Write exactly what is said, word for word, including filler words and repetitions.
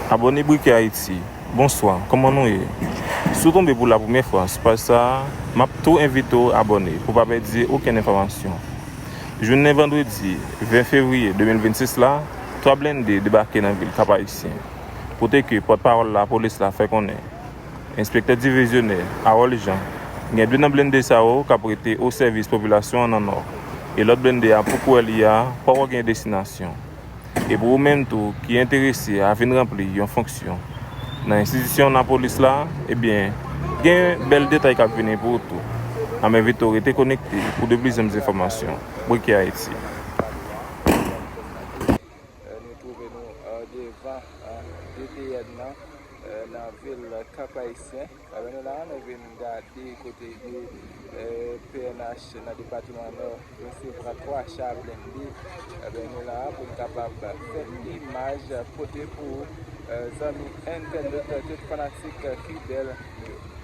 Abòne Brique Haïti, bonswa, kòman nou ye? Si w tonbe pou la premyè fwa sou paj sa a, m ap tou envite w abòne pou w pa pèdi okenn enfòmasyon. Jounen vandredi ven fevriye de mil vennsis la, twa blende debake nan vil Kap Ayisyen, kote ke pòtpawòl lapolis la fè konnen Enspektè divizyonè Harold Jean gen de nan blende sa yo k ap rete o sèvis popilasyon an nan Nò, e lòt blende a pou kwè li a poko gen destinasyon. E pou ou menm tou ki enterese a vin ranpli yon fonksyon nan enstitisyon lapolis la, ebyen, gen bèl detay k ap vini pou ou tou. N ap envite w rete konekte pou de plizyè enfòmasyon. Brique Haïti. Nou twouve nou devan D T N nan, nan vil Kap Ayisyen. Ebyen, nou la, nou vin gade kote ke P N H nan depatman Nò resevwa twa cha blende. Ebyen, nou la pou n kapab fè imaj pote pou zanmi entènot, tout fanatik Fidèl nou yo.